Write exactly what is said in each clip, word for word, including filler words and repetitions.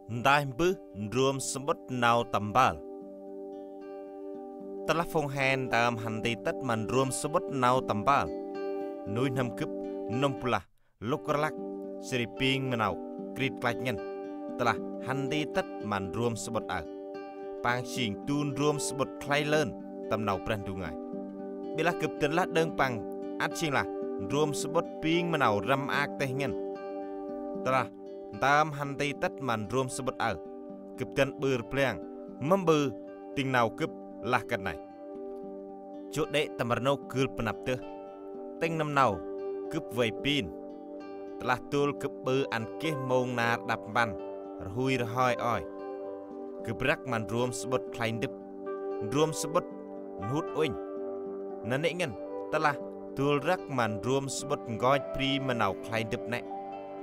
Ntai mbơh ndrom samƀŭt Nau Tâm Mpơl. Tơlah phung he ntơm hăn nti tât ma ndrom samƀŭt Nau Tâm Mpơl, nuih n'hâm gâp nâm bu lah lŭk rlăk, jêh ri pĭng ma nau krit klach ngăn. Tơlah hăn nti tât ma ndrom samƀŭt aơ, păng jêng du ndrom samƀŭt khlay lơn tâm nau Brah Ndu ngơi. Ƀiălah gâp dăn lah đŏng păng ăt jêng lah ndrom samƀŭt pĭng ma nau răm maak têh ngăn. Tơlah ntơm hăn nti tât ma ndrom samƀŭt aơ, gâp dăn ƀư rblang, mâm ƀư tĭng nau gâp lah kơt nây. Jŏ đê̆ tâm rnôk gưl pnăp dơh, tĭng nâm nau gâp vay pin. Tơlah dôl gâp ƀư ăn geh mông nar đăp mpăn rhui rhoi oi, gâp răk ma ndrom samƀŭt khlay ndâp, ndrom samƀŭt nhŭt uănh. Nanê̆ ngăn, tơlah dôl răk ma ndrom samƀŭt nkoch bri ma nau khlay ndâp nĕ,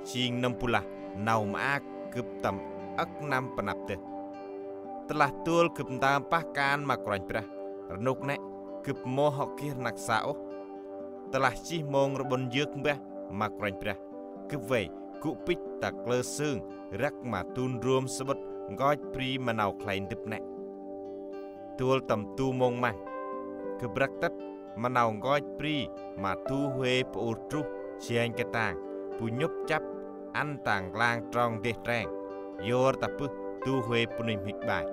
jêng nâm bu lah nau maak gâp tâm âk năm pnăp dơh. Tơlah dôl gâp ntơm pah kan ma Kôranh Brah, rnôk nĕ gâp mâu hŏ geh rnăk sa ôh. Tơlah jêh mông rƀŭn yơk mbah ma Kôranh Brah, gâp vay gŭ pĭch ta kalơ sưng răk ma du ndrom samƀŭt nkoch bri ma nau khlay ndâp nĕ. Dôl tâm du mông măng, gâp răk tât ma nau nkoch bri ma du huê bu ur druh janh katang, bu nhŭp chăp ăn ta nklang trong ndeh treng, yor tă bơh du huê bunuyh mhĭk ƀai.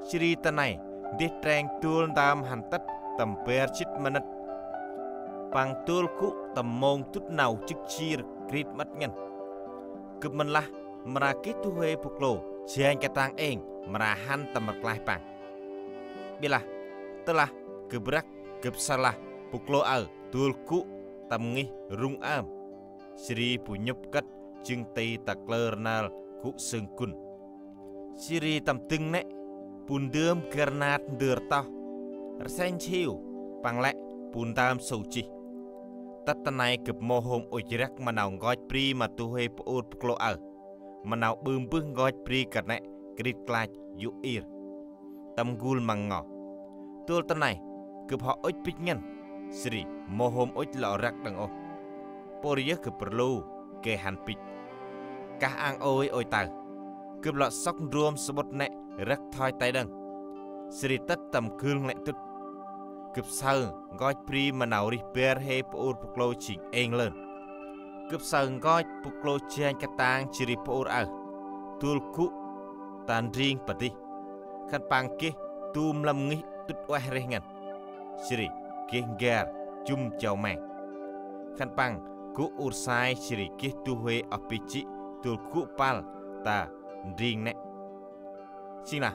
Jêh ri ta nây, ndeh treng dôl ntơm hăn tât tâm bar jât ma năt, păng dôl gŭ tâm mông dŭt nau jâk jêr krit măt ngăn. Gâp mân lah mra geh du huê bu klô janh katang êng mra hăn tâm rklaih păng. Ƀiălah tơlah gâp răk, gâp saơ lah bu klô aơ dôl gŭ tâm ngih rŭng ơm, jêh ri bu nhŭp kât jâng ti ta kalơ rnăl gŭ sưng gŭn. Jêh ri tâm dâng nĕ bu ndơm granat ndơ rtoh, rsênh siu, păng lĕ bu ntơm sâu jêh. Tât ta nây gâp mâu hôm ŭch răk ma nau nkoch bri ma du huê bu ur bu klô aơ, ma nau ƀư mbơh nkoch bri kơt nĕ krit klach yô̆ ir tâm n'gul măng ngo. Dôl ta nây, gâp hŏ ŭch pĭch ngăn, jêh ri mâu hôm ŭch lŏ răk đŏng ôh. Pôri yơh gâp rlu gay hăn pĭch. Kah ang ôi ôi taơ, gâp lŏ sŏk ndrom samƀŭt nĕ răk thoi tay đŏng, jêh ri tât tâm gưl nglĕ dŭt. Gâp saơ nkoch bri ma nau rêh bar huê bu ur bu klô jêng êng lơn. Gâp saơ nkoch bu klô janh katang jêh ri bu ur aơ dôl gŭ ta ndring padih, khân păng geh du mlâm ngih dŭt ueh rêh ngăn, jêh ri geh n'gar jŭm jao meng. Khân păng gŭ ur sai jêh ri geh du huê oh bê jê̆ dôl gŭ pâl ta ndring nĕ. Jêng lah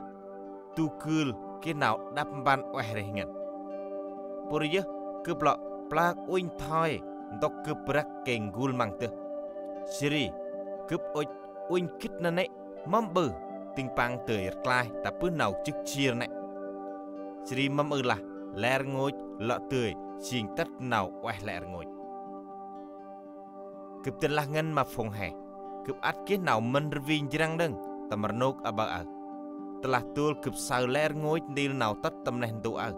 du gưl geh nau đăp mpăn ueh rêh ngăn. Pôri yơh gâp lŏ plak uănh thoi ntŭk gâp răk kêng n'gul măng dơh. Jêh ri gâp ŭch uănh gĭt nanê̆ mâm ƀư tĭng păng dơi rklaih tă bơh nau jâk jêr nĕ. Jêh ri mâm ư lah lĕ rngôch lŏ dơi jêng tât nau ueh lĕ rngôch. Gâp dăn lah ngăn ma phung he, gâp ăt geh nau mân rvê njrăng đŏng tâm rnôk aƀaơ aơ. Tơlah dôl gâp saơ lĕ rngôch ntil nau tât tâm neh ntu aơ,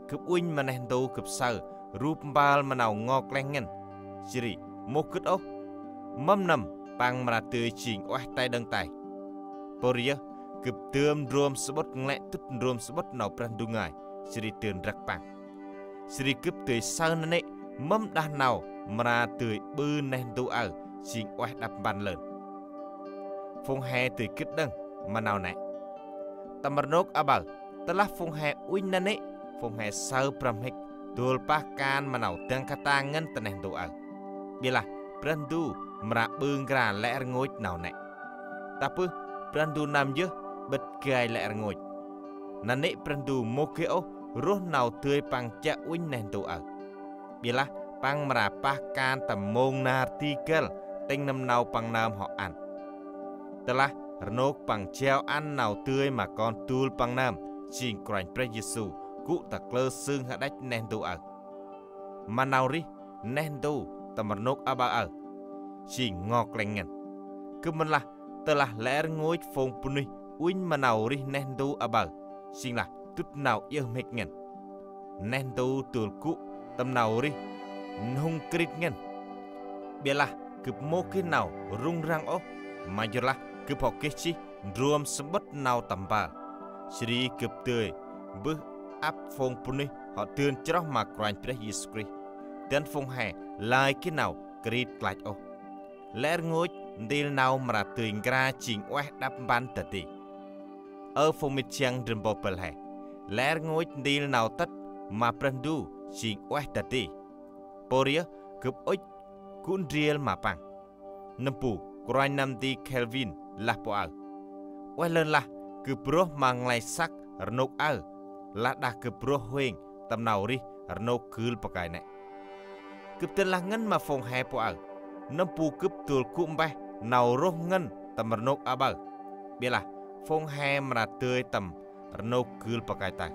gâp uănh ma neh ntu gâp saơ rup mpơl ma nau ngo kleng ngăn. Jêh ri mâu gĭt ôh mâm nâm păng mra dơi jêng ueh tay đŏng tay. Pôri yơh gâp dơm ndrom samƀŭt nglĕ dŭt ndrom samƀŭt nau Brah Ndu ngơi, jêh ri dơn răk păng. Jêh ri gâp dơi saơ nanê̆ mâm đah nau mra dơi ƀư neh ntu aơ jêng ueh đăp mpăn lơn. Phung he dơi gĭt đŏng ma nau nĕ. Tâm rnôk aƀaơ, tơlah phung he uănh nanê̆, phung he saơ brah mhĭk dôl pah kan ma nau dăng katang ngăn ta neh ntu aơ. Ƀiălah Brah Ndu mra ƀư nkra lĕ rngôch nau nĕ. Tă bơh Brah Ndu nơm yơh ƀĭt gai lĕ rngôch. Nanê̆ Brah Ndu mâu geh ôh roh nau dơi păng chiă uănh neh ntu aơ. Ƀiălah păng mra pah kan tâm mông nar di găl tĭng nâm nau păng nơm hŏ ăn. Tơlah rnôk păng jao ăn nau dơi ma Kon dul păng nơm, jêng Kôranh Brah Yêsu, gŭ ta kalơ sưng hađăch neh ntu aơ, ma nau rêh neh ntu tâm rnôk aƀaơ aơ jêng ngo kleng ngăn. Gâp mân lah tơlah lĕ rngôch phung bunuyh uănh ma nau rêh neh ntu aƀaơ, jêng lah dŭt nau djơh mhĭk ngăn. Neh ntu dôl gŭ tâm nau rêh nhŭng krit ngăn. Ƀiălah gâp mâu geh nau rŭng răng ôh, ma yor lah gâp hŏ geh jêh ndrom samƀŭt Nau Tâm Mpơl. Jêh ri gâp dơi mbơh ăp phung bunuyh hŏ dơn chroh ma Kôranh Brah Yêsu Krist. Dăn phung he lơi geh nau krit klach ôh. Lĕ rngôch ntil nau mra dơi nkra jêng ueh đăp mpăn dadê. Ơ phung mĭt jiăng ndrel mpôl băl he, lĕ rngôch ntil nau tât ma Brah Ndu jêng ueh dadê. Pô ri yơh gâp ŭch gŭ ndrel ma păng. Nâm bu kôranh nơm nti Kelvin lah pô aơ: Ueh lơn lah gâp roh ma nglay săk rnôk aơ, lah đah gâp roh huêng tâm nau rêh rnôk gưl pakơi nây. Gâp dăn lah ngăn ma phung he pô aơ, nâm bu gâp dôl gŭ mpeh nau roh ngăn tâm rnôk aƀaơ, ƀiălah phung he mra dơi tâm rnôk gưl pakơi tay.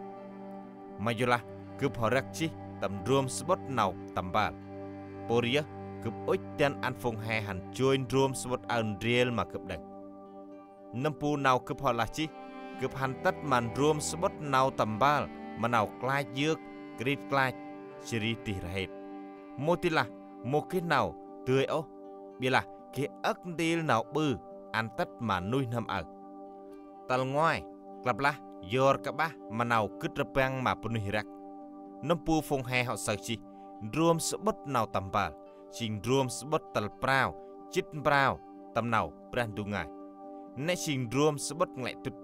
Ma yor lah gâp hŏ răk jêh tâm ndrom samƀŭt Nau Tâm Mpơl. Pô ri yơh gâp ŭch dăn ăn phung he hăn joi ndrom samƀŭt aơ ndrel ma gâp đŏng. Nâm bu nau gâp hŏ lah jêh, gâp hăn tât ma ndrom samƀŭt Nau Tâm Mpơl ma nau klach yơk, krit klach, jêh ri dêh rhêt. Mâu di lah mâu geh nau dơi ôh, ƀiălah geh âk ntil nau ƀư ăn tât ma nuih n'hâm aơ. Tal ngoai, klăp lah yor kƀah ma nau gĭt rbăng ma bunuyh răk. Nâm bu phung he hŏ saơ jêh ndrom samƀŭt Nau Tâm Mpơl, jêng ndrom samƀŭt tal prao jât prao tâm nau Brah Ndu ngơi. Nây jêng ndrom samƀŭt nglĕ dŭt.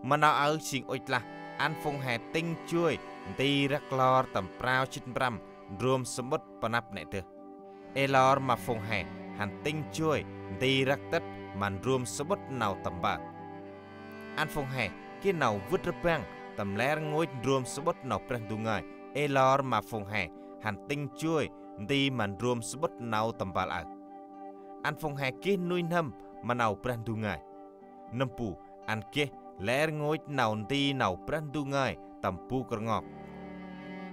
Ma nau aơ jêng ŭch lah ăn phung he tĭng joi nti răk lor tâm prao jât prăm ndrom samƀŭt pa năp nây dơh. Ê lor ma phung he hăn tĭng joi nti răk tât ma ndrom samƀŭt Nau Tâm Mpơl. Ăn phung he geh nau vât rbăng tâm lĕ rngôch ndrom samƀŭt Nau Brah Ndu ngơi. Ê lor ma phung he hăn tĭng joi nti ma ndrom samƀŭt Nau Tâm Mpơl aơ. Ăn phung he geh nuih n'hâm ma nau Brah Ndu ngơi. Nâm bu ăn geh lĕ rngôch nau nti nau Brah Ndu ngơi tâm bôk rngok.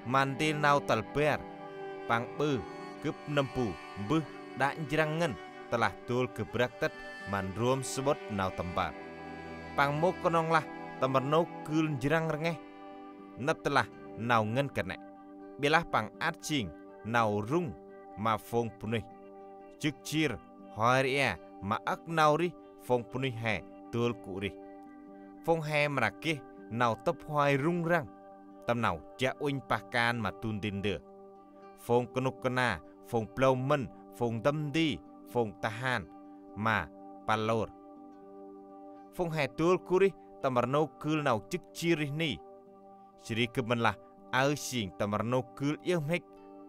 Ma ntil nau tal bar, păng ƀư gâp nâm bu mbơh đă njrăng ngăn, tơlah dôl gâp răk tât ma ndrom samƀŭt Nau Tâm Mpơl. Păng mâu knŏng lah tâm rnôk gưl njrăng rngeh, nđâp tơlah nau ngăn kơt nây, ƀiălah păng ăt jêng nau rŭng ma phung bunuyh, jŏk jêr, hoi ria ma âk nau rêh phung bunuyh he dôl gŭ rêh. Phung he mra geh nau tŭp hoi rŭng răng tâm nau chiă uănh pah kan ma du ntil ndơ, phung knŭk kna, phung blao mĭn, phung ntĭm nti, phung tahan ma păl lôr. Phung he dôl gŭ rêh tâm rnôk gưl nau jŏk jêr rêh ni. Jêh ri gâp mĭn lah aơ jêng tâm rnôk gưl djơh mhĭk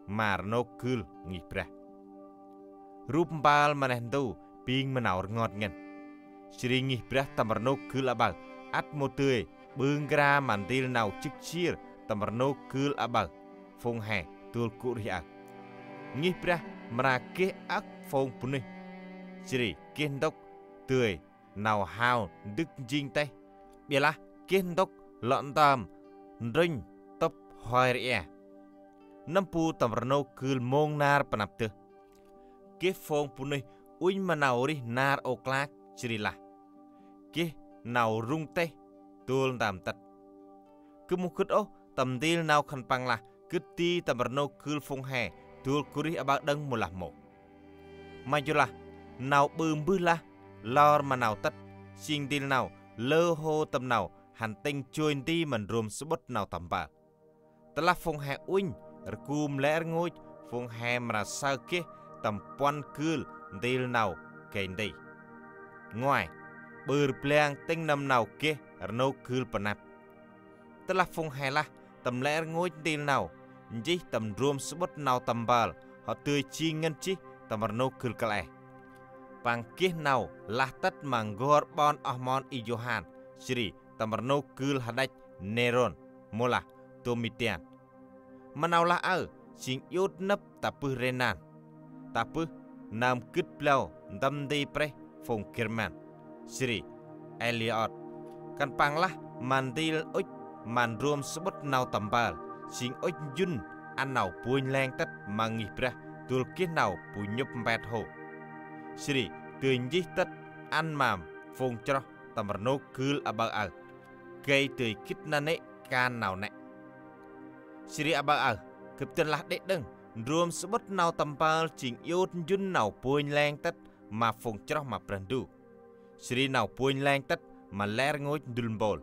ma rnôk gưl ngih brah. Rup mpơl ma neh ntu bêng ma nau rngot ngăn. Jêh ri ngih brah tâm rnôk gưl aƀaơ ăt mâu dơi ƀư nkra ma ntil nau jŏk jêr tâm rnôk gưl aƀaơ phung he dôl gŭ rêh aơ. Ngih brah mra geh âk phung bunuyh, jêh ri geh ntŭk dơi nau hao ndâk njêng têh, ƀiălah geh ntŭk lŏ ntơm ndrŭnh tŭp hoi ria. Nâm bu tâm rnôk gưl mông nar pa năp dơh, geh phung bunuyh uănh ma nau rêh nar ôk lak, jêh ri lah geh nau rŭng têh dôl ntơm tât. Gâp mâu gĭt ôh tâm ntil nau khân păng lah gĭt di tâm rnôk gưl phung he dôl gŭ rêh aƀaơ đŏng mâu lah mâu. Ma yor lah nau ƀư mbơh lah lor ma nau tât, jêng ntil nau lơ hô tâm nau hăn tĭng joi nti ma ndrôm samƀŭt Nau Tâm Mpơl. Tơlah phung he uănh rgum lĕ rngôch, phung he mra saơ geh tâm puăn gưl ntil nau gay nti. Ngoai, ƀư rblang tĭng nâm nau geh rnôk gưl pa năp. Tơlah phung he lah tâm lĕ rngôch ntil nau nchih tâm ndrôm samƀŭt Nau Tâm Mpơl, hŏ dơi jêng ngăn jêh tâm rnôk gưl kăl e. Păng geh nau lah tât ma n'gor ƀon oh mon Y-Yôhan, jêh ri tâm rnôk gưl hađăch Nêrôn, mâu lah Đômitian. Ma nau lah aơ jêng djôt nâp tă bơh Rênan, tă bơh nơm gĭt blao ntĭm nti prêh phung Gêrman, jêh ri Êliôt. Khân păng lah ma ntil ŭch ma ndrôm samƀŭt Nau Tâm Mpơl jêng ŭch njŭn ăn nau bunh leng tât ma ngih brah dôl geh nau bu nhŭp mpet hô, jêh ri dơi nchih tât ăn ma phung chroh tâm rnôk gưl aƀaơ aơ, gay dơi gĭt nanê̆ kan nau nây. Jêh ri aƀaơ aơ, gâp dăn lah đê̆ đŏng, ndrôm samƀŭt Nau Tâm Mpơl jêng djôt njŭn nau bunh leng tât ma phung chroh ma Brah Ndu. Jêh ri nau punh leng tât ma lĕ rngôch ndŭl mpôl.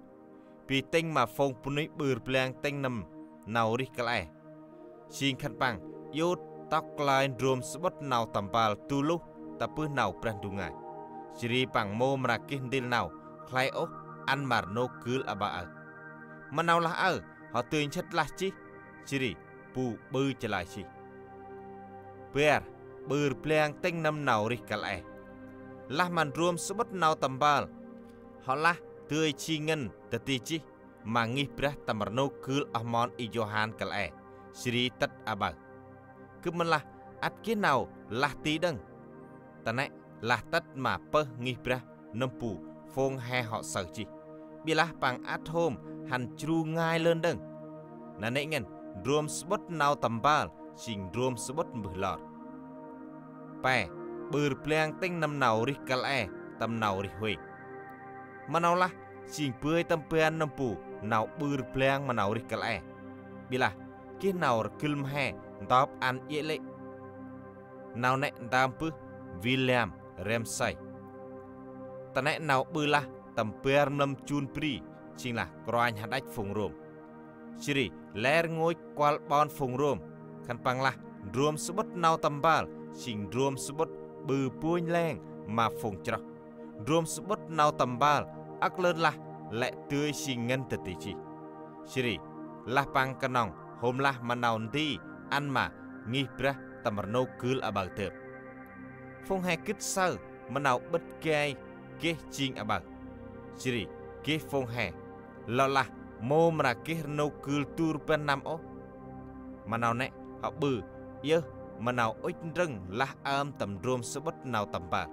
Bi tĭng ma phung bunuyh ƀư rblang tĭng nâm nau rêh kăl e, jêng khân păng djôt tŏk lơi ndrom samƀŭt Nau Tâm Mpơl du luh tă bơh nau Brah Ndu ngơi. Jêh ri păng mâu mra geh ntil nau khlay ôh ăn ma rnôk gưl aƀaơ aơ. Ma nau lah aơ hŏ dơi nsĭt lah jêh, jêh ri bu ƀư chalơi jêh. Bar, ƀư rblang tĭng nâm nau rêh kăl e. Lah ma ndrom samƀŭt Nau Tâm Mpơl hŏ lah dơi jêng ngăn dadê jêh ma ngih Brah tâm rnôk gưl oh mon Y-Yôhan kăl e, jêh ri tât aƀaơ. Gâp mân lah ăt geh nau lah ti đŏng. Ta nê lah tât ma pơh ngih Brah nâm bu phung he hŏ saơ jêh. Ƀiălah păng ăt hôm hăn jru ngai lơn đŏng. Nanê̆ ngăn, ndrom samƀŭt Nau Tâm Mpơl jêng ndrom samƀŭt mbơh lor. Pe, ƀư rblang tĭng nâm nau rêh kăl e tâm nau rêh huêng. Ma nau lah jêng bơi tâm ban nâm bu nau ƀư rblang ma nau rêh kăl e. Ƀiălah geh nau rgâl mhe ntop ăn djê̆ lê̆. Nau nê ntơm bơh William Ramsay. Ta nê nau ƀư lah tâm bar mlâm jun bri, jêng lah kruanh hađăch phung Rôm. Jêh ri lĕ rngôch kuăl ƀon phung Rôm, khân păng lah ndrom samƀŭt Nau Tâm Mpơl jêng ndrom samƀŭt ƀư punh leng ma phung chroh. Ndrom samƀŭt Nau Tâm Mpơl âk lơn lah lĕ dơi jêng ngăn dadê jêh. Jêh ri lah păng knŏng hôm lah ma nau nti ăn ma ngih Brah tâm rnôk gưl aƀaơ dơm. Phung he gĭt saơ ma nau ƀĭt gai geh jêng aƀaơ. Jêh ri geh phung he lŏ lah mâu mra geh rnôk gưl du rbăn năm ôh. Ma nau nê hŏ ƀư yơh ma nau ŭch ndrơng lah ơm tâm ndrom samƀŭt Nau Tâm Mpơl.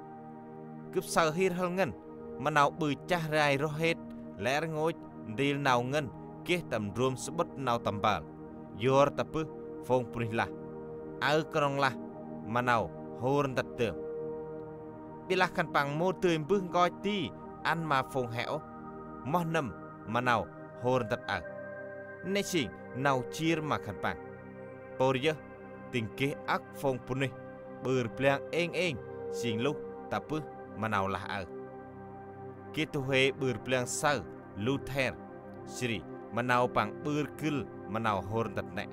Gâp saơ hir hăl ngăn, ma nau ƀư chah rai roh hêt lĕ rngôch ntil nau ngăn geh tâm ndrom samƀŭt Nau Tâm Mpơl, yor tă bơh phung bunuyh lah aơ knŏng lah ma nau hôr ntât dơm. Ƀiălah khân păng mâu dơi mbơh nkoch di ăn ma phung he ôh, moh nâm ma nau hôr ntât aơ. Nê jêng nau jêr ma khân păng. Pôri yơh, dâng geh âk phung bunuyh ƀư rblang êng êng jêng luh tă bơh ma nau lah aơ. Geh du huê ƀư rblang saơ Luther, jêh ri ma nau păng ƀư rgâl ma nau hôr ntât nê.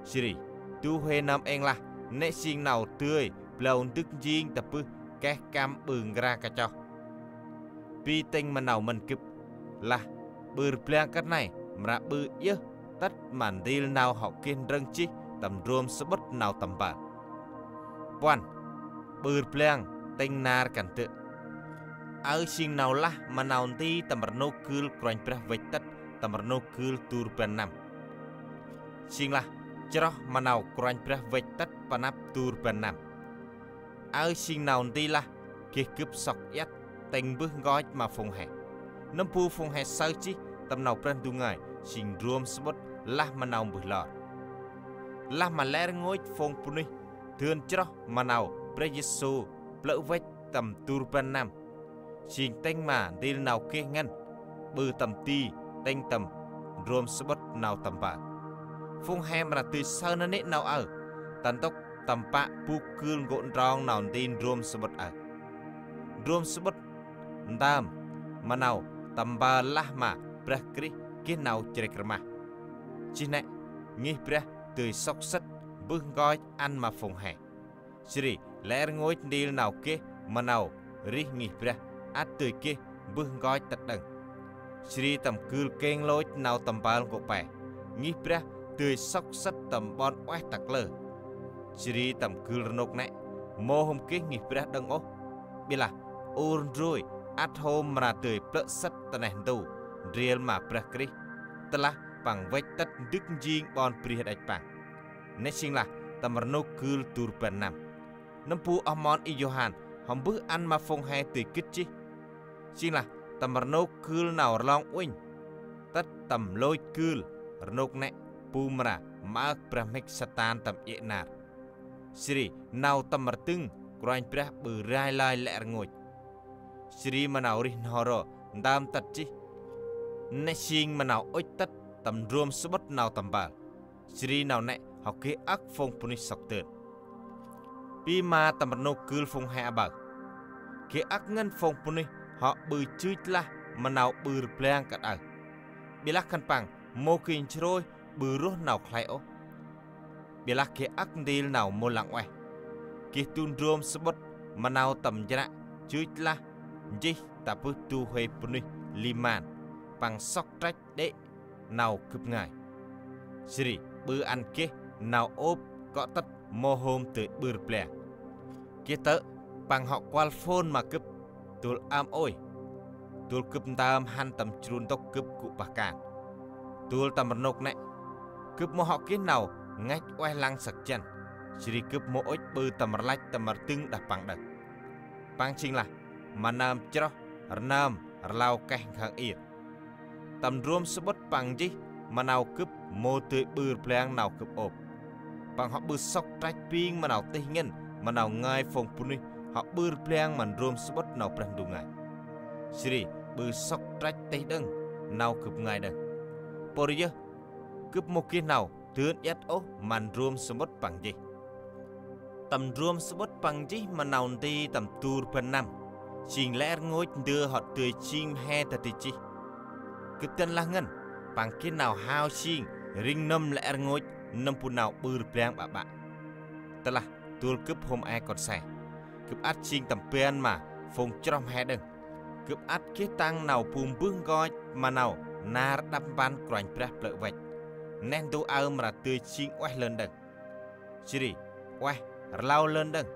Jêh ri du huê nơm êng lah nê jêng nau dơi blau ndâk njêng tă bơh keh kăm ƀư nkra kachoh. Bi tĭng ma nau mĭn gâp lah ƀư rblang kơt nây mra ƀư yơh tât ma ntil nau hŏ geh ndrơng jêh tâm ndrom samƀŭt Nau Tâm Mpơl. Puăn, ƀư rblang tĭng nar kăn dơ̆. Aơ jêng nau lah ma nau nti tâm rnôk gưl Kruanh Brah văch tât tâm rnôk gưl du rbăn năm. Jêng lah chroh ma nau Kruanh Brah văch tât panăp du rbăn năm. Aơ jêng nau nti lah geh gâp sŏk iăt tĭng mbơh nkoch ma phung he. Nâm bu phung he saơ jêh tâm nau Brah Ndu ngơi jêng ndrom samƀŭt lah ma nau mbơh lor. Lah ma lĕ rngôch phung bunuyh dơn chroh ma nau Brah Yêsu plơ̆ văch tâm du rbăn năm. Jêng tĭng ma ntil nau geh ngăn ƀư tâm di tĭng tâm ndrom samƀŭt Nau Tâm Mpơl. Phung he mra dơi saơ nanê̆ nau aơ ta ntŭk tâm pă bôk gưl nkô̆ ntrong nau nti ndrom samƀŭt aơ. Ndrom samƀŭt ntơm ma Nau Tâm Mpơl lah ma Brah Krist geh nau chrêk rmah. Jêh nê, ngih Brah dơi sŏk sĭt mbơh nkoch ăn ma phung he. Jêh ri lĕ rngôch ntil nau geh ma nau rêh ngih Brah ăt dơi geh mbơh nkoch tât đŏng. Jêh ri tâm gưl kêng lôch Nau Tâm Mpơl nkô̆ pe, ngih Brah dơi sŏk sĭt tâm ƀon ueh ta kalơ. Jêh ri tâm gưl rnôk nê, mâu hôm geh ngih Brah đŏng ôh. Ƀiălah ur ndrôi ăt hôm mra dơi plơ̆ sĭt ta neh ntu ndrel ma Brah Krist, tơlah Păng văch tât ndâk njêng ƀon bri hađăch Păng. Nê jêng lah tâm rnôk gưl du rbăn năm. Nâm bu oh mon Y-Yôhan hŏ mbơh ăn ma phung he dơi gĭt jêh. Jêng lah tâm rnôk gưl nau rlong uănh, tât tâm lôch gưl rnôk nê bu mra maak brah mhĭk Satan tâm iê nar. Jêh ri nau tâm rdâng Kruanh Brah ƀư rai lơi lĕ rngôch. Jêh ri ma nau rêh n'ho ro ntơm tât jêh. Nê jêng ma nau ŭch tât tâm ndrom samƀŭt Nau Tâm Mpơl. Jêh ri nau nê hŏ geh âk phung bunuyh sŏk dơn. Pi ma tâm rnôk gưl phung he aƀaơ. Geh âk ngăn phung bunuyh hŏ ƀư jưch lah ma nau ƀư rblang kơt aơ. Ƀiălah khân păng mâu geh nsrôih ƀư roh nau khlay ôh. Ƀiălah geh âk ntil nau mâu lăng ueh. Geh du ndrôm samƀŭt ma nau tâm njră jưch lah nchih tă bơh du huê bunuyh lim man, păng sŏk trăch đê̆ nau gâp ngơi. Jêh ri ƀư ăn geh nau ôp kŏ tât mâu hôm dơi ƀư rblang. Geh tơ̆ păng hŏ kuăl phôn ma gâp dôl ơm ôi, dôl gâp ntơm hăn tâm jrô ntŭk gâp gŭ pah kan. Dôl tâm rnôk nĕ, gâp mâu hŏ geh nau ngăch ueh lăng săk jăn, jêh ri gâp mâu ŭch ƀư tâm rlăch tâm rdâng đah păng đŏng. Păng jêng lah ma nơm chroh rnơm rlau keh nkhơng ir. Tâm ndrôm samƀŭt păng nchih ma nau gâp mâu dơi ƀư rblang nau gâp ôp. Păng hŏ ƀư sŏk trăch ping ma nau tih ngăn ma nau ngơi phung bunuyh hŏ ƀư rblang ma ndrôm samƀŭt nau Brah Ndu ngơi. Jêh ri ƀư sŏk trăch tih đŏng nau gâp ngơi đŏng. Pô ri yơh, gâp mâu geh nau dơn iăt ôh ma ndrôm samƀŭt păng nchih. Tâm ndrôm samƀŭt păng nchih ma nau nti tâm du rbăn năm, jêng lĕ rngôch ndơ hŏ dơi jêng mhe ta dơi jêh. Gâp dăn lah ngăn păng geh nau hao jêng ring nâm lĕ rngôch nâm bu nau ƀư rblang ƀa ƀă. Tơlah dôl gâp hôm e kon se, gâp ăt jêng tâm ban ma phung chroh mhe đŏng. Gâp ăt geh tăng nau bu mbơh nkoch ma nau nar đăp mpăn Kôranh Brah plơ̆ văch. Neh ntu aơ mra dơi jêng ueh lơn đŏng. Jêh ri ueh rlau lơn đŏng.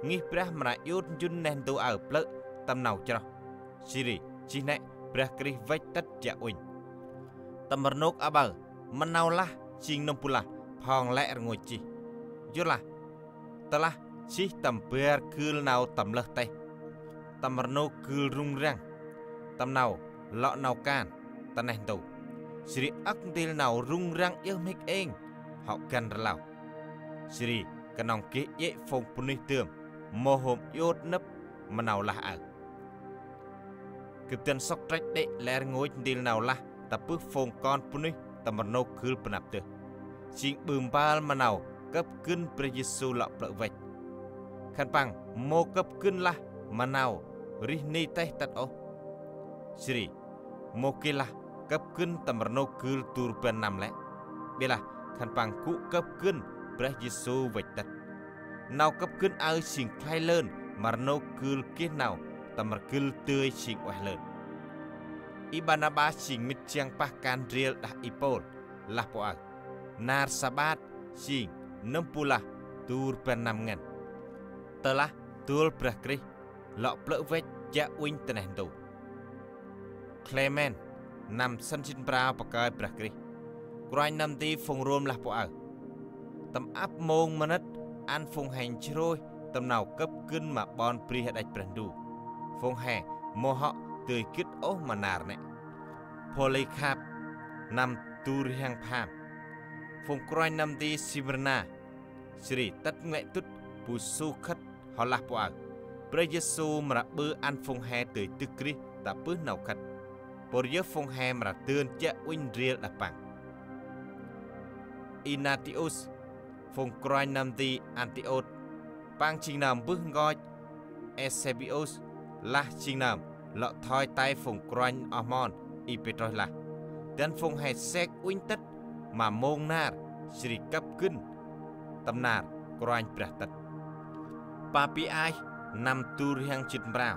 Ngih Brah mra iôt njŭn neh ntu aơ plơ̆ tâm nau chroh. Jêh ri jêh nĕ Brah Krist văch tât chiă uănh. Tâm rnôk aƀaơ ma nau lah jêng nâm bu lah phŏng lĕ rngôch jêh. Yorlah tơlah jêh tâm bar gưl nau tâm lơh têh, tâm rnôk gưl rŭng răng, tâm nau lŏ nau kan ta neh ntu, jêh ri âk ntil nau rŭng răng yơh mhĭk êng hŏ găn rlau. Jêh ri knŏng geh jê̆ phung bunuyh dơm mâu hôm iôt nâp ma nau lah aơ. Gâp dăn sŏk trăch đê̆ lĕ rngôch ntil nau lah tă bơh phung kon bunuyh tâm rnôk gưl bơnăp dơh, jêng ƀư mpơl ma nau kâp gân Brah Yêsu lŏ plơ̆ văch. Khân păng mâu kâp gân lah ma nau rêh ni têh tât ôh. Jêh ri mâu geh lah kâp gân tâm rnôk gưl du rbăn năm lĕ, ƀiălah khân păng gŭ kâp gân Brah Yêsu văch tât. Nau kâp gân aơ jêng khlay lơn ma rnôk gưl geh nau tâm rgâl dơi jêng ueh lơn. Y-Barnabas jêng mĭt jiăng pah kan ndrel đah Y-Pôl lah pô aơ: Nar Saƀat jêng nâm bu lah du rbăn năm ngăn, tơlah dôl Brah Krist lŏ plơ̆ văch chiă uănh ta neh ntu. Klêmen, năm sĭn jât prao pakơi Brah Krist, kôranh nơm nti phung Rôm lah pô aơ: Tâm ăp mông mnăt ăn phung he nsrôih tâm nau kâp gân ma ƀon bri hađăch Brah Ndu, phung he mâu hŏ dơi gĭt ôh ma nar nĕ. Pôlikhap, năm du rhiăng pham, phung kôranh nơm nti Simrna, jêh ri tât n'glĕ dŭt bu su khât hŏ lah pô aơ: Brah Yêsu mra ƀư ăn phung he dơi dâk rêh tă bơh nau khât. Pô ri yơh phung he mra dơn chiă uănh ndrel đah păng. Inatius, phung kôranh nơm nti Antiôt, păng jêng nơm mbơh nkoch. Êsêbius lah jêng nơm lŏ thoi tay phung kôranh oh mon Y-Pêtrôs lah. Dăn phung he sek uănh tât ma mông nar, jêh ri kâp gân tâm nar Kôranh Brah tât. Papias, năm du rhiăng jât prao,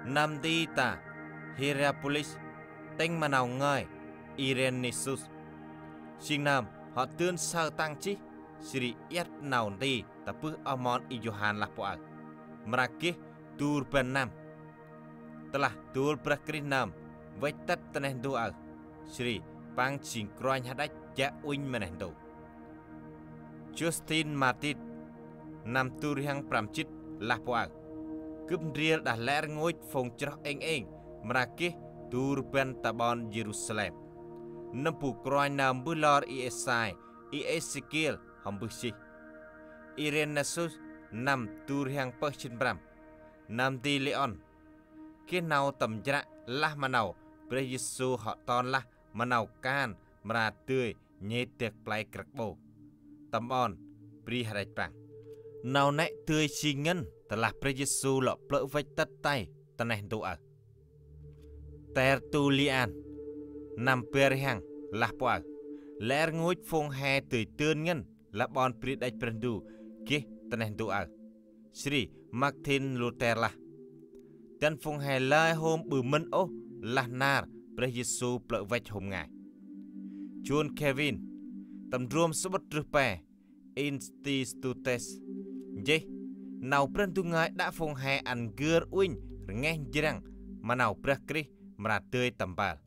nơm nti ta Hêrapôlis, tĭng ma nau ngơi Irênêus, jêng nơm hŏ dơn saơ tăng jêh, jêh ri iăt nau nti tă bơh oh mon Y-Yôhan lah pô aơ: Mra geh du rbăn năm, tơlah dôl Brah Krist nơm văch tât ta neh ntu aơ, jêh ri păng jêng kôranh hađăch chiă uănh ma neh ntu. Justin Martyr, năm du rhiăng prăm jât lah pô aơ: Gâp ndrel đah lĕ rngôch phung chroh êng êng mra geh du rbăn ta ƀon Yêrusalem, nâm bu kôranh nơm mbơh lor Y-Êsai, Y-Êsêkiel hŏ mbơh jêh. Irênêus, năm du rhiăng pơh jât prăm, nơm nti Lêôn, geh nau tâm jră lah ma nau Brah Yêsu hŏ ton lah ma nau kan mra dơi nhêt dak play krăk ƀô tâm ƀon bri hađăch păng. Nau nĕ dơi jêng ngăn tơlah Brah Yêsu lŏ plơ̆ văch tât tay ta neh ntu aơ. Tertullian, năm bar rhiăng, lah pô aơ: Lĕ rngôch phung he dơi dơn ngăn lah ƀon bri đêč Brah Ndu geh ta neh ntu aơ. Jêh ri Martin Luther lah: Dăn phung he lơi hôm ƀư mĭn ôh lah nar Brah Yêsu plơ̆ văch hôm ngai. John Calvin, tâm ndrom samƀŭt rơh pe, Institutes, nchih: Nau Brah Ndu ngơi đă phung he ăn gơr uănh rngeh njrăng ma nau Brah Krist mra dơi tâm mpơl.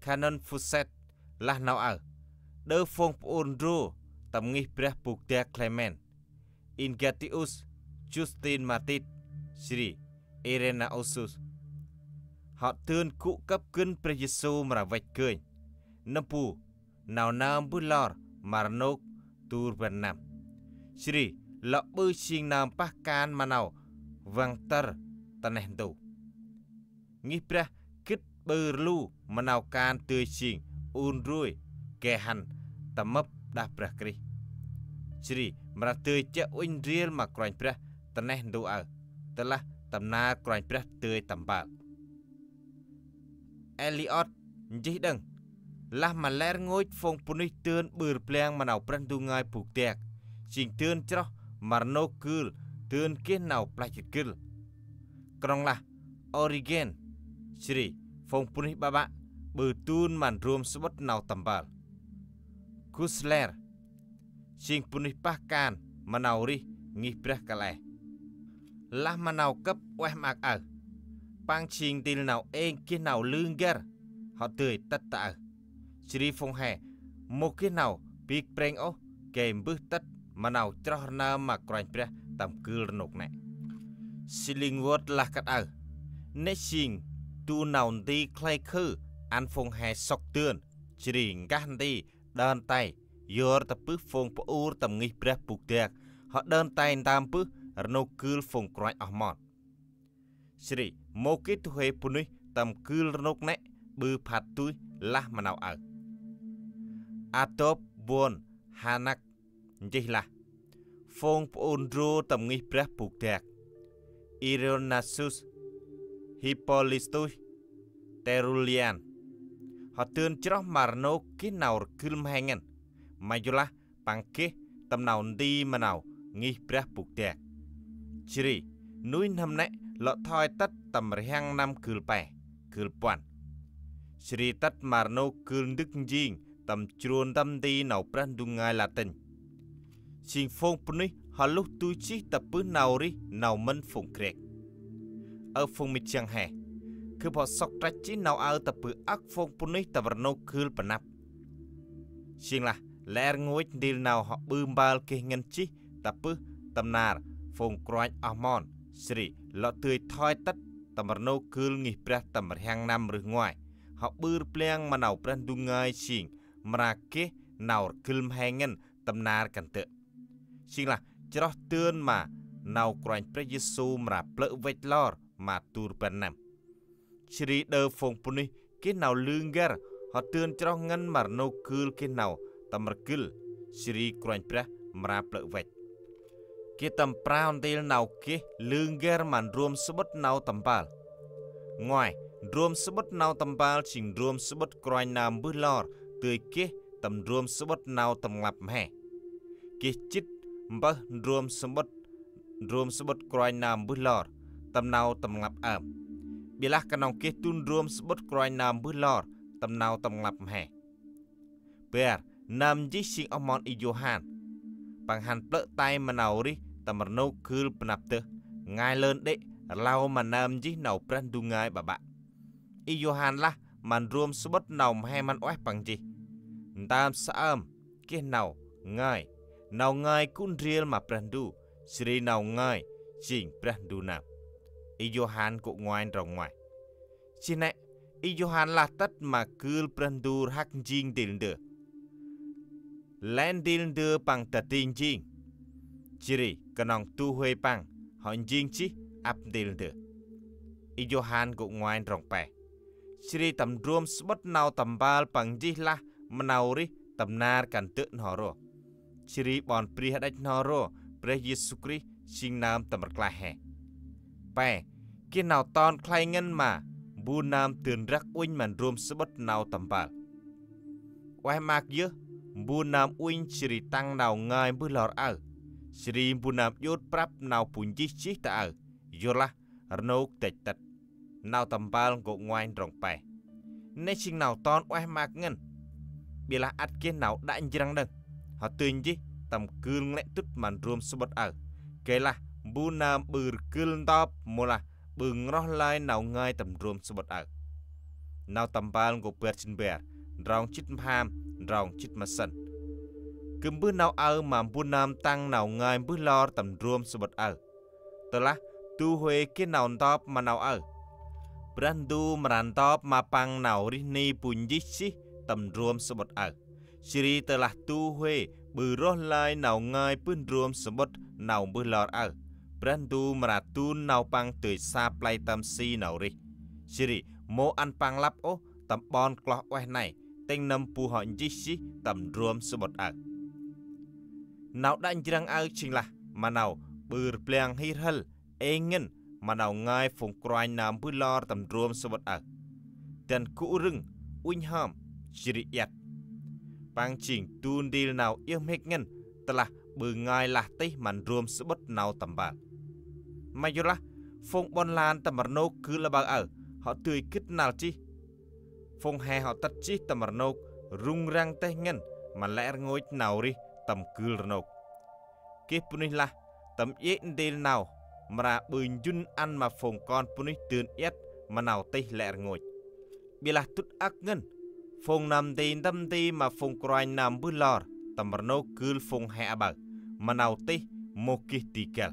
Canon Fuset lah nau aơ: Đơ phung bu ur ndrô tâm ngih Brah Buk Dak Clement, Ignatius, Justin Martyr, jêh ri Irenaeus, hŏ dơn gŭ kâp gân Brah Yêsu mra văch gơnh. Nâm bu nau nơm mbơh lor ma rnôk du rbăn năm, jêh ri lŏ ƀư jêng nơm pah kan ma nau văng tăr ta neh ntu. Ngih Brah gĭt ƀư rlu ma nau kan dơi jêng ur ndrôi, geh hăn tâm mâp đah Brah Krist, jêh ri mra dơi chiă uănh ndrel ma Kôranh Brah ta neh ntu aơ, tơlah tâm nar Kôranh Brah dơi tâm mpơl. Eliot nchih đŏng lah ma lĕ rngôch phung bunuyh dơn ƀư rblang ma nau Brah Ndu ngơi Buk Dak, jêng dơn chroh ma rnôk gưl dơn geh nau plăch rgâl. Knŏng lah Origen, jêh ri phung bunuyh ƀaƀă ƀư dun ma ndrom samƀŭt Nau Tâm Mpơl. Gusler, jêng bunuyh pah kan ma nau rêh ngih Brah kăl e, lah ma nau kâp ueh maak aơ, păng jêng ntil nau êng geh nau lư n'găr hŏ dơi tât ta aơ, jêh ri phung he mâu geh nau bĭk prêng ôh, gay mbơh tât ma nau chroh rnơm ma Kôranh Brah tâm gưl rnôk nĕ. Chillingworth lah kơt aơ: Nĕ jêng du nau nti khlay khư ăn phung he sŏk dơn, jêh ri nkah nti đơn tay yor tă bơh phung bu ur tâm ngih Brah Buk Dak, hŏ đơn tay ntơm bơh rnôk gưl phung kôranh oh mon. Jêh ri mâu geh du huê bunuyh tâm gưl rnôk nĕ ƀư phat dôih lah ma nau aơ. Adolf von Harnack nchih lah: Phung bu ur ndrô tâm ngih Brah Buk Dak, Irenaeus, Hippolytus, Tertullian, hŏ dơn chroh ma rnôk geh nau rgâl mhe ngăn, ma yor lah păng geh tâm nau nti ma nau ngih Brah Buk Dak. Jêh ri nuih n'hâm nĕ lŏ thoi tât tâm rhiăng năm gưl pe, gưl puăn, jêh ri tât ma rnôk gưl ndâk njêng tâm jrô ntăm nti nau Brah Ndu ngơi Latin, jêng phung bunuyh hŏ luh dui jêh tă bơh nau rêh nau mĭn phung Grek. Ơ phung mĭt jiăng he, gâp hŏ sŏk trăch jêh nau aơ tă bơh âk phung bunuyh tâm rnôk gưl pa năp. Jêng lah lĕ rngôch ntil nau hŏ ƀư mpơl geh ngăn jêh tă bơh tâm nar phung kôranh oh mon, jêh ri lŏ dơi thoi tât tâm rnôk gưl ngih Brah tâm rhiăng năm rơh ngoai, hŏ ƀư rblang ma nau Brah Ndu ngơi jêng mra geh nau rgâl mhe ngăn tâm nar kandơ̆. Jêng lah chroh dơn ma nau Kôranh Brah Yêsu mra plơ̆ văch lor ma du rbăn năm. Jêh ri đơ phung bunuyh geh nau lư n'găr hŏ dơn chroh ngăn ma rnôk gưl geh nau tâm rgâl, jêh ri Kôranh Brah mra plơ̆ văch. Geh tâm prao ntil nau geh lư n'găr ma ndrom samƀŭt Nau Tâm Mpơl. Ngoai, ndrom samƀŭt Nau Tâm Mpơl jêng ndrom samƀŭt kôranh nơm mbơh lor dơi geh tâm ndrom samƀŭt Nau Tâm Rnglăp Mhe. Geh jât mbơh ndrom samƀŭt, ndrom samƀŭt kôranh nơm mbơh lor tâm Nau Tâm Rnglăp Ơm. Ƀiălah knŏng geh du ndrom samƀŭt kôranh nơm mbơh lor tâm Nau Tâm Rnglăp Mhe. Bar, nơm nchih jêng oh mon Y Yôhan. Păng hăn plơ̆ tay ma nau rêh tâm rnôk gưl pa năp dơh, ngai lơn đê̆ rlau ma nơm nchih nau Brah Ndu ngơi ƀaƀă. Y Yôhan lah ma ndrom samƀŭt Nau Mhe Mhan Ueh păng nchih: Ntơm saơm geh nau ngơi, nau ngơi gŭ ndrel ma Brah Ndu, jêh ri nau ngơi jêng Brah Ndu nơm. Y Yôhan kô̆ ngoai ndrŏng ngoai. Jêh nĕ, Y Yôhan lah tât ma gưl Brah Ndu rhăk njêng ntil ndơ. Lĕ ntil ndơ păng dadê njêng, jêh ri knŏng du huê păng hŏ njêng jêh ăp ntil ndơ. Y Yôhan kô̆ ngoai ndrŏng pe. Jêh ri tâm ndrom samƀŭt Nau Tâm Mpơl păng nchih lah ma nau rêh tâm nar kandơ̆ n'ho ro, jêh ri ƀon bri hađăch n'ho ro Brah Yêsu Krist jêng Nơm Tâm Rklaih he. Pe, Geh nau ton khlay ngăn ma mbu nơm dơn răk uănh ma ndrom samƀŭt Nau Tâm Mpơl. Ueh maak yơh mbu nơm uănh jêh ri tăng nau ngơi mbơh lor aơ, jêh ri mbu nơm djôt prăp nau bu nchih jêh ta aơ, yorlah rnôk dăch tât. Nau Tâm Mpơl nkô̆ nguay ndrŏng pe. Nê jêng nau ton ueh maak ngăn. Ƀiălah ăt geh nau đă njrăng đŏng. Hŏ dơi nchih tâm gưl nglĕ dŭt ma ndrom samƀŭt aơ. Geh lah mbu nơm ƀư rgâl ntop mâu lah ƀư ngroh lơi nau ngơi tâm ndrom samƀŭt aơ. Nau Tâm Mpơl nkô̆ bar jât bar, ndrŏng jât pham, ndrŏng jât ma sĭn. Gâp mbơh nau aơ ma mbu nơm tăng nau ngơi mbơh lor tâm ndrom samƀŭt aơ. Tơlah du huê geh nau ntop ma nau aơ, Brah Ndu mra ntop ma păng nau rêh ni bu nchih jêh tâm ndrom samƀŭt aơ. Jêh ri tơlah du huê ƀư roh lơi nau ngơi bơh ndrom samƀŭt nau mbơh lor aơ, Brah Ndu mra dun nau păng dơi sa play tơm si nau rêh. Jêh ri mâu ăn păng lăp ôh tâm ƀon kloh ueh nây, tĭng nâm bu hŏ nchih jêh tâm ndrom samƀŭt aơ. Nau đă njrăng aơ jêng lah ma nau ƀư rblang hih rhâl êng ngăn ma nau ngơi phung kruanh nơm mbơh lor tâm ndrom samƀŭt aơ. Dăn gŭ râng, uănh hom, jêh ri iăt. Păng jêng du ntil nau iơh mhĭk ngăn tơlah ƀư ngơi lah tih ma ndrom samƀŭt Nau Tâm Mpơl. Ma yorlah phung ƀon lan tâm rnôk gưl aƀaơ aơ hŏ dơi gĭt năl jêh. Phung he hŏ tât jêh tâm rnôk rŭng răng têh ngăn ma lĕ rngôch nau rêh tâm gưl rnôk. Geh bunuyh lah tâm iê ntil nau mra ƀư njŭn ăn ma phung kon bunuyh dơn iăt ma nau tih lĕ rngôch. Ƀiălah dŭt âk ngăn, phung nơm nti ntŭm nti ma phung kruanh nơm mbơh lor tâm rnôk gưl phung he aƀaơ ma nau tih mâu geh di găl.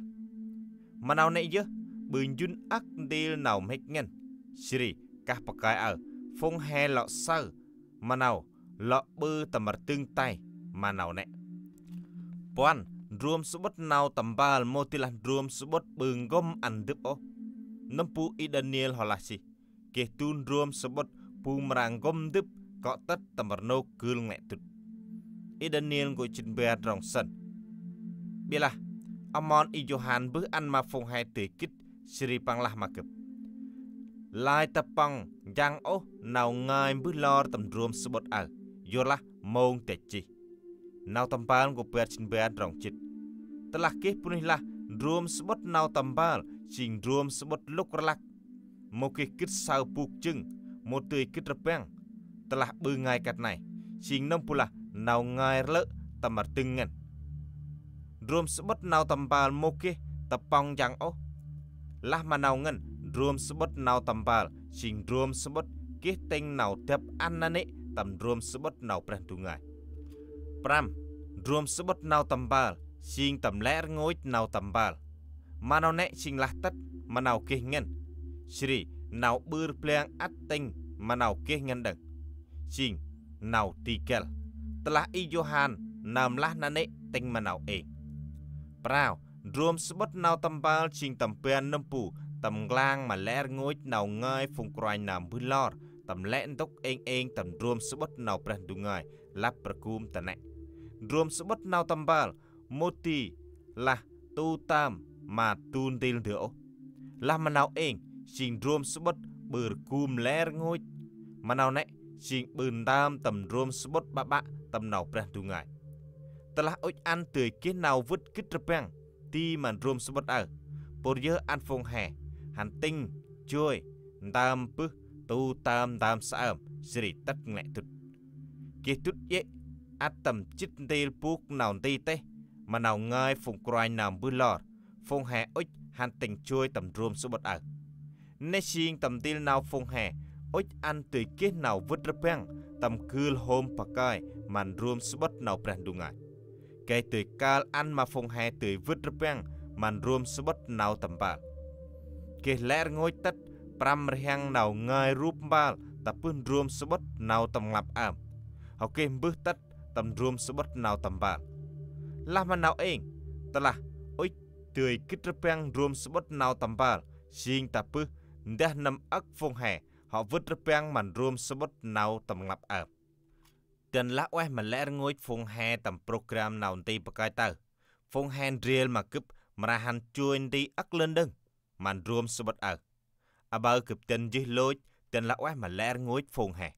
Ma nau nê yơh ƀư njŭn âk ntil nau mhĭk ngăn. Jêh ri kah pakơi aơ, phung he lŏ saơ ma nau lŏ ƀư tâm rdâng tay ma nau nê. Puăn, ndrom samƀŭt Nau Tâm Mpơl mâu di lah ndrom samƀŭt ƀư nkŭm ăn ndŭp ôh. Nâm bu Y Đaniel hŏ lah jêh, geh du ndrom samƀŭt bu mra nkŭm ndŭp kŏ tât tâm rnôk gưl nglĕ dŭt. Y Đaniel nkô̆ jât bar ndrŏng sĭn. Ƀiălah amon Y Yôhan mbơh ăn ma phung he dơi gĭt, jêh ri păng lah ma gâp: Lơi ta pŏng jăng ôh nau ngơi mbơh lor tâm ndrom samƀŭt aơ, yorlah mông dăch jêh. Nau Tâm Mpơl nkô̆ bar jât bar ndrŏng jât. Tơlah geh bunuyh lah ndrom samƀŭt Nau Tâm Mpơl jêng ndrom samƀŭt lŭk rlăk, mâu geh gĭt saơ bôk jâng, mâu dơi gĭt rbăng. Tơlah ƀư ngơi kơt nây, jêng nâm bu lah nau ngơi rlơ̆ tâm rdâng ngăn. Ndrom samƀŭt Nau Tâm Mpơl mâu geh ta pŏng jăng ôh. Lah ma nau ngăn, ndrom samƀŭt Nau Tâm Mpơl jêng ndrom samƀŭt geh tĭng nau dăp ăn nanê̆ tâm ndrom samƀŭt Nau Brah Ndu Ngơi. Prăm, ndrom samƀŭt Nau Tâm Mpơl jêng tâm lĕ rngôch Nau Tâm Mpơl. Ma nau nê jêng lah tât ma nau geh ngăn, jêh ri nau ƀư rblang ăt tĭng ma nau geh ngăn đŏng, jêng nau di găl. Tơlah Y Yôhan nơm lah nanê̆ tĭng ma nau êng. Prao, ndrom samƀŭt Nau Tâm Mpơl jêng tâm ban nâm bu tâm nklang ma lĕ rngôch nau ngơi phung kruanh nơm mbơh lor tâm lĕ ntŭk êng êng tâm ndrom samƀŭt Nau Brah Ndu Ngơi lăp rgum ta nê. Ndrom samƀŭt Nau Tâm Mpơl mâu di lah tu tơm ma du ntil ndơ ôh. Lah ma nau êng jêng ndrom samƀŭt ƀư rgum lĕ rngôch. Ma nau nê jêng ƀư ntơm tâm ndrom samƀŭt ƀaƀă tâm Nau Brah Ndu Ngơi. Tơlah ŭch ăn dơi geh nau vât gĭt rbăng di ma ndrom samƀŭt aơ, pôri yơh ăn phung he hăn tĭng joi ntơm bơh tu tơm ntơm saơm jêh ri tât nglĕ dŭt. Geh dŭt iê ăt tâm jât ntil bôk nau nti têh ma nau ngơi phung kruanh nơm mbơh lor, phung he ŭch hăn tĭng joi tâm ndrom samƀŭt aơ. Nê jêng tâm ntil nau phung he ŭch ăn dơi geh nau vât rbăng tâm gưl hôm pakơi ma ndrom samƀŭt Nau Brah Ndu Ngơi. Gay dơi kơl ăn ma phung he dơi vât rbăng ma ndrom samƀŭt Nau Tâm Mpơl. Geh lĕ rngôch tât prăm rhiăng nau ngơi rup mpơl tă bơh ndrom samƀŭt Nau Tâm Rnglăp Ơm, hŏ geh mbơh tât tâm ndrom samƀŭt Nau Tâm Mpơl. Lah ma nau êng, tơlah ŭch dơi gĭt rbăng ndrom samƀŭt Nau Tâm Mpơl jêng tă bơh ndah năm âk phung he hŏ vât rbăng ma ndrom samƀŭt Nau Tâm Rnglăp Ơm. Dăn lah ueh ma lĕ rngôch phung he tâm program nau nti pakơi taơ, phung he ndrel ma gâp mra hăn joi nti âk lơn đŏng ma ndrom samƀŭt aơ. aƀaơ gâp dăn jêh lôch, dăn lah ueh ma lĕ rngôch phung hê.